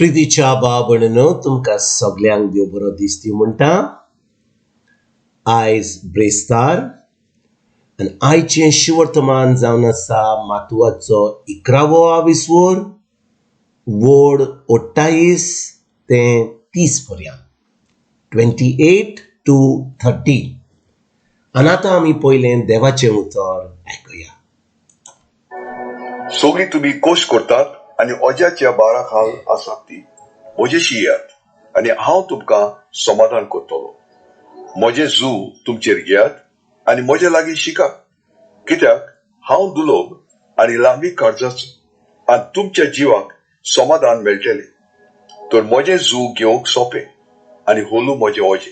प्रितीच्या भाव भयणीनो, तुमकां सगल्यांक देव बरो दीस दी म्हणटा. आयज ब्रेस्तार आनी आयचें शिवर्तमान जावन आसा मातुवाचो 11वो आविस्वोर, वड 28 ते 30 पर्यंत, 28 to 30. आनी आतां आमी पयलें देवाचें उतर आयकुया. सगळीं तुमी कोश करतात आनी ओज्याच्या बारा खाल आसात ती म्हजेशी येयात आनी हांव तुमकां समाधान करतलो. म्हजें जू तुमचेर घेयात आनी म्हजे लागीं शिकात, कित्याक हांव दुलोब आनी लांबी काळजाचो आनी तुमच्या जिवाक समाधान मेळटलें. तर म्हजें जू घेवंक सोंपें आनी होलू म्हजें ओजें.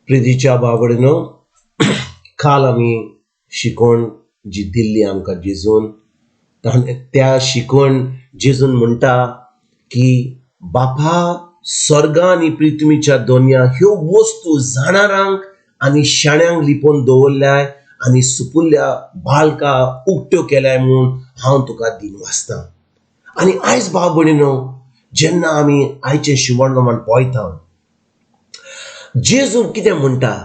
प्रितीच्या भाव भयणीनो, काल आमी शिकवण जी दिल्ली आमकां जेजून, त्या शिकवण जेजून म्हणटा की बापा स्वर्गा आनी पृथ्वीच्या दोनया ह्यो वस्तू जाणारांक आनी शाण्यांक लिपोवन दवरल्याय आनी सुपुल्ल्या बालका उक्त्यो केल्याय म्हूण हांव तुका दिनवासता. आनी आयज भाव भयणीनो, जेन्ना आमी आयचें शिवणप्रमाण पळयता, जेजू कितें म्हणटा?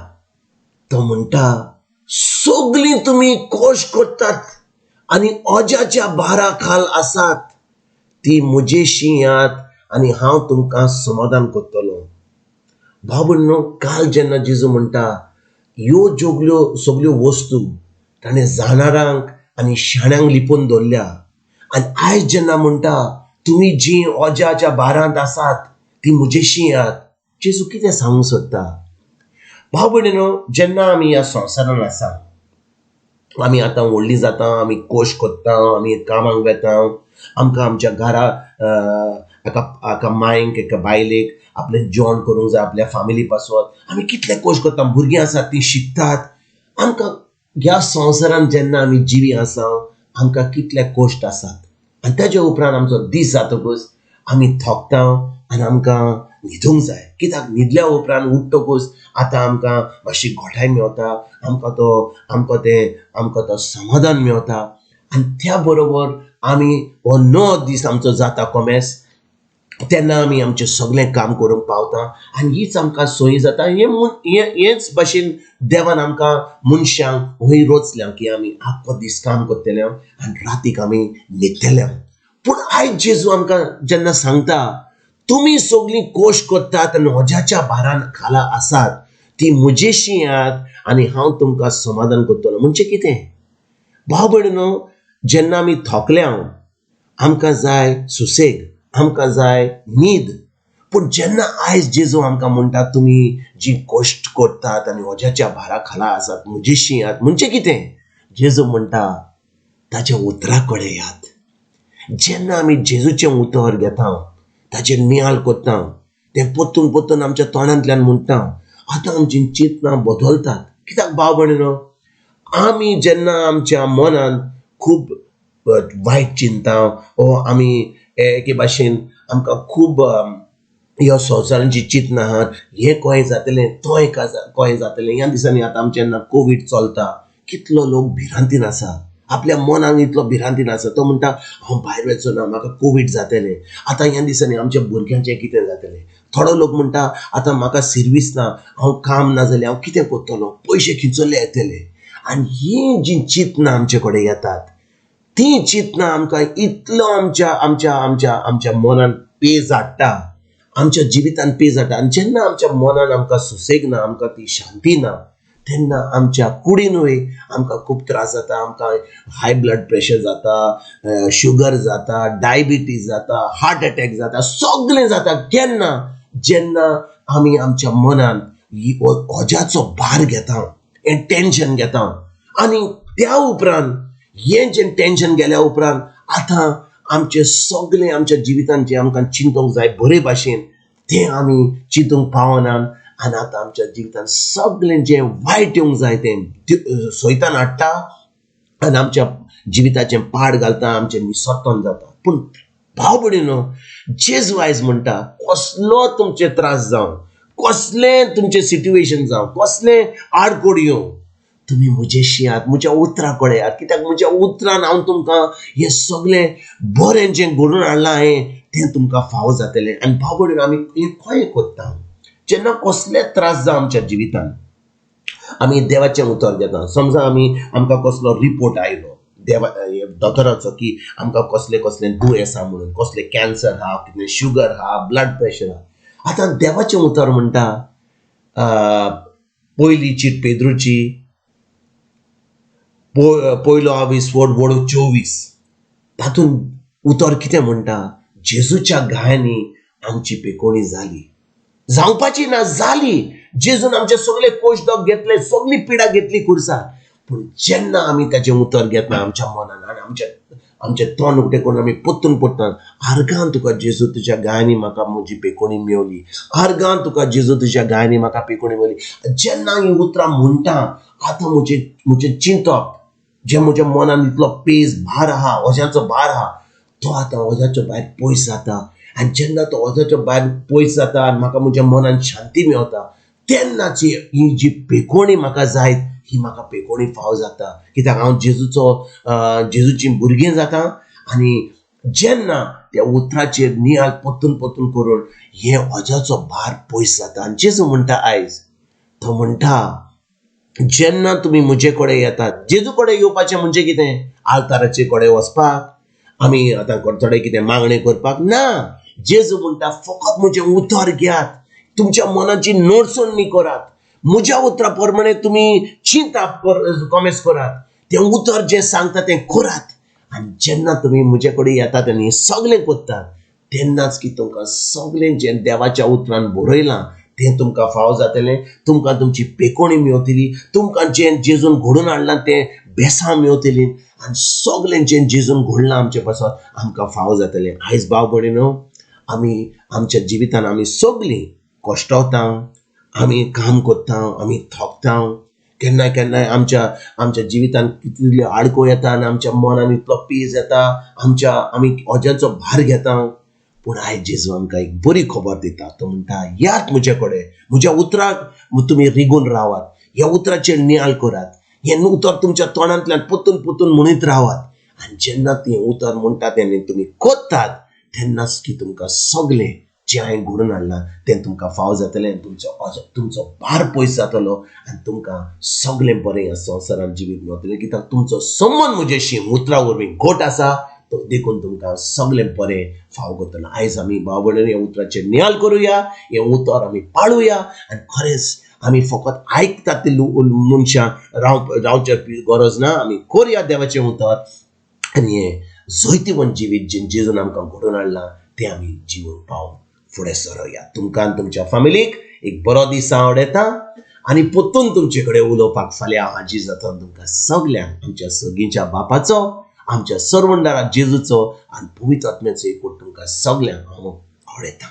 तो म्हणटा, सगळीं तुमी कोश करतात आनी ओज्याच्या भारा खाल आसात ती म्हजेशी यात आनी हांव तुमकां समाधान करतलो. भाव, काल जेन्ना जेजू म्हणटा ह्यो जोगल्यो सगल्यो वस्तू ताणें जाणारांक आनी शाण्यांक लिपोवन दवरल्या आनी आयज जेन्ना म्हणटा तुमी जीं ओज्याच्या भारांत आसात ती म्हजेशी यात, जेजू कितें सांगूंक सोदता? भाव भयणीनो, जेन्ना आमी ह्या संवसारांत आसा, आमी आतां व्हडलीं जाता, आमी कोश करता, आमी कामाक वेता, आमकां आमच्या घरा एका एका मायंक, एका बायलेक आपलें जेवण करूंक जाय आपल्या फामिली पासत. आमी कितले कोश करता, भुरगीं आसात तीं शिकतात. आमकां ह्या संवसारांत जेन्ना आमी जिवी आसा, आमकां कितले कोश्ट आसात. आनी ताज्या उपरांत आमचो दीस जातकूच आमी थकता आनी आमकां न्हिदूंक जाय, कित्याक न्हिदल्या उपरांत उठ्ठकूच आतां आमकां मातशी घोटाय मेवता, आमकां तो समाधान मेवता. आनी त्या बरोबर आमी हो णव दीस आमचो जाता कोमेस, तेन्ना आमी आमचें सगळें काम करूंक पावता आनी हीच आमकां सोयी जाता. हें हेच भाशेन देवान आमकां मनशांक हय रचल्या की आमी आख्खो दीस काम करतले आनी रातीक आमी न्हिदतले. पूण आयज जेजू आमकां जेन्ना सांगता, तुमी सगळीं कोश करतात आनी ओज्याच्या भारान खाला आसात ती म्हजेशी येयात आनी हांव तुमकां समाधान करतलो, म्हणजे कितें? भाव भयणीनो, जेन्ना आमी थकल्या, आमकां जाय सुसेग, आमकां जाय न्हीद. पूण जेन्ना आयज जेजू आमकां म्हणटा, तुमी जी कश्ट करतात आनी ओज्याच्या भारा खाला आसात, म्हजेशी येयात, म्हणजे कितें? जेजू म्हणटा, ताच्या उतरा कडेन यात. जेन्ना आमी जेजूचें उतर घेता, ताचेर नियाळ करता, तें परतून परतून आमच्या तोंडांतल्यान म्हणटा, आतां आमचीं चिंतनां बदलतात. कित्याक भाव भयणीनो, आमी जेन्ना आमच्या मनांत खूब वायट चिंता ओ आमी एके भाशेन आमकां खूब ह्या संवसारांची चिंतनां आहात, हें कशें जातलें, तोय कशें जातलें. ह्या दिसांनी आतां आमचें जेन्ना कोवीड चलता, कितलो लोक भिरांतीन आसा, आपल्या मनाक इतलो भिरांतीन आसा. तो म्हणटा, हांव भायर वचचो ना, म्हाका कोवीड जातलें. आतां ह्या दिसांनी आमच्या भुरग्यांचें कितें जातलें? थोडो लोक म्हणटा, आतां म्हाका सिर्वीस ना, हांव काम ना जाल्यार हांव कितें करतलो, पयशे खंयसरले येतले? आनी हीं जीं चिंतनां आमचे कडेन येतात, तीं चिंतनां आमकां इतलो आमच्या आमच्या आमच्या आमच्या मनान पेज हाडटा, आमच्या जिवितान पेज हाडटा. आनी जेन्ना आमच्या मनान आमकां सुसेग ना, आमकां ती शांती ना, तेन्ना आमच्या कुडीनूय आमकां खूब त्रास जाता. आमकां हाय ब्लड प्रेशर जाता, शुगर जाता, डायबिटीज जाता, हार्ट अटॅक जाता, सगळें जाता. केन्ना? जेन्ना आमी आमच्या मनान ओज्याचो भार घेता, हें टेंशन घेता. आनी त्या उपरांत हें जें टेंशन गेल्या उपरांत आतां आमचें सगळें आमच्या जिवितान जें आमकां चिंतूंक जाय बरे भाशेन, तें आमी चिंतूंक पावना. आनी आतां आमच्या जिवितान सगळें जें वायट येवंक जाय तें सैतान हाडटा आनी आमच्या जिविताचें पाड घालता, आमचें निसर्तन जाता. पूण भाव भयणीनो, जेजू आयज म्हणटा, कसलो तुमचे त्रास जावं, कसलें तुमचें सिट्युएशन जावं, कसलें आडकोड येवं, तुमी म्हजेशी यात, म्हज्या उतरां कडेन यात, कित्याक म्हज्या उतरान हांव तुमकां हें सगळें बरें जें घडोवन हाडलां हांवें तें तुमकां फावो जातलें. आनी भाव भयणीनो, आमी हें खंय करता जेन्ना कसले त्रास जावं आमच्या जिवितान, आमी देवाचें उतर घेता. समजा आमी आमकां कसलो रिपोर्ट आयलो देवा दोतोराचो की आमकां कसले कसले दुयेंस आहा म्हणून, कसले कॅन्सर आहा, कितें शुगर आहा, ब्लड प्रेशर आहा. आतां देवाचें उतर म्हणटा, पयली चीट पेद्रूची पयलो आविस्फोट वोड 24, तातूंत उतर कितें म्हणटा, जेजूच्या घायांनी आमची पेकोणी जाली, जावपाची ना जाली. जेजून आमचे सगळे कोशदोक घेतले, सगळी पिडा घेतली खुर्सार. पूण जेन्ना आमी ताचें उतर घेतना आमच्या मनान आनी आमचें तोंड उक्तें करून आमी परतून परतून, आर्गान तुका जेजू तुज्या गायांनी म्हाका म्हजी पेकोणी मेवली, आर्गान तुका जेजू तुज्या गायांनी म्हाका पेकोणी मेवली. जेन्ना हीं उतरां म्हणटा, आतां म्हजें चिंतप जें म्हज्या मनान इतलो पेज भार आहा, वज्याचो भार आहा, तो आतां वज्याचो भायर पयस जाता. आनी जेन्ना तो वज्याचो भायर पयस जाता आनी म्हाका म्हज्या मनान शांती मेवता, तेन्नाची ही जी पेकोणी म्हाका जाय ही म्हाका पेकोणी फाव जाता. कित्याक हांव जेजूची भुरगीं जाता. आनी जेन्ना त्या उतराचेर नियाळ परतून परतून करून हे वज्याचो भार पयस जाता. आनी जेजू म्हणटा आयज, तो म्हणटा जेन्ना तुमी म्हजे कडेन येतात, जेजू कडेन येवपाचें म्हणजे कितें, आल्ताराचे कडेन वचपाक, आमी आतां थोडें कितें मागणें करपाक ना. जेजू म्हणटा फकत म्हजें उतर घेयात, तुमच्या मनाची नडसणी करात, म्हज्या उतरा प्रमाणे तुमी चिंताप कॉमेस करात, तें उतर जें सांगता तें करात. आनी जेन्ना तुमी म्हजे कडेन येतात आनी सगळें करतात, तेन्नाच की तुमकां सगळें जें देवाच्या उतरान बरयलां तें तुमकां फावो जातलें, तुमकां तुमची पेकोणी मेवतली, तुमकां जें जेजून घडोवन हाडलां तें बेसां मेवतली, आनी सगळें जें जेजून घडलां आमचे पासत आमकां फावो जातलें. आयज भाव भयणीनो, आमी आमच्या जिवितान आमी सगळीं कश्टवता, आमी काम करता, आमी थकता, केन्ना केन्नाय आमच्या आमच्या जिवितान कितल्यो आडको येता आनी आमच्या मनान इतलो पेज येता, आमी वज्याचो भार घेता. पूण आयज जेजू आमकां एक बरी खबर दिता. तो म्हणटा यात म्हजे कडेन, म्हज्या उतराक तुमी रिगून रावात, ह्या उतराचेर नियाळ करात, हें उतर तुमच्या तोंडांतल्यान परतून परतून म्हणीत रावात. आनी जेन्ना तें उतर म्हणटा तेन्ना तुमी करतात, तेन्नाच की तुमकां सगळें जें हांवें घडोवन हाडलां तें तुमकां फाव जातलें, आनी तुमचो भार पयस जातलो आनी तुमकां सगळें बरें ह्या संवसारांत जिवीत मेवतलें. कित्याक तुमचो संबंद म्हजेशी उतरां वरवीं घट आसा, तो देखून तुमकां सगळें बरें फाव करतलो. आयज आमी भाव भयणींनी ह्या उतराचेर नियाळ करुया, हें उतर आमी पाळुया, आनी खरेंच आमी फकत आयकतात ते मनशां रावच्या गरज ना, आमी करुया देवाचें उतर आनी हें जैतिवंत जिवीत जें जेजून आमकां घडोवन हाडलां तें आमी जिवन पावून फुडें सरोया. तुमकां आनी तुमच्या फामिलीक एक बरो दीस हांव आवडयता आनी परतून तुमचे कडेन उलोवपाक फाल्यां हांव हाजीर जाता. तुमकां सगल्यांक आमच्या सगींच्या बापाचो, आमच्या सर्वंडारा जेजूचो आनी पवित्र आत्म्याचो एकवट तुमकां सगल्यांक हांव आवडयता.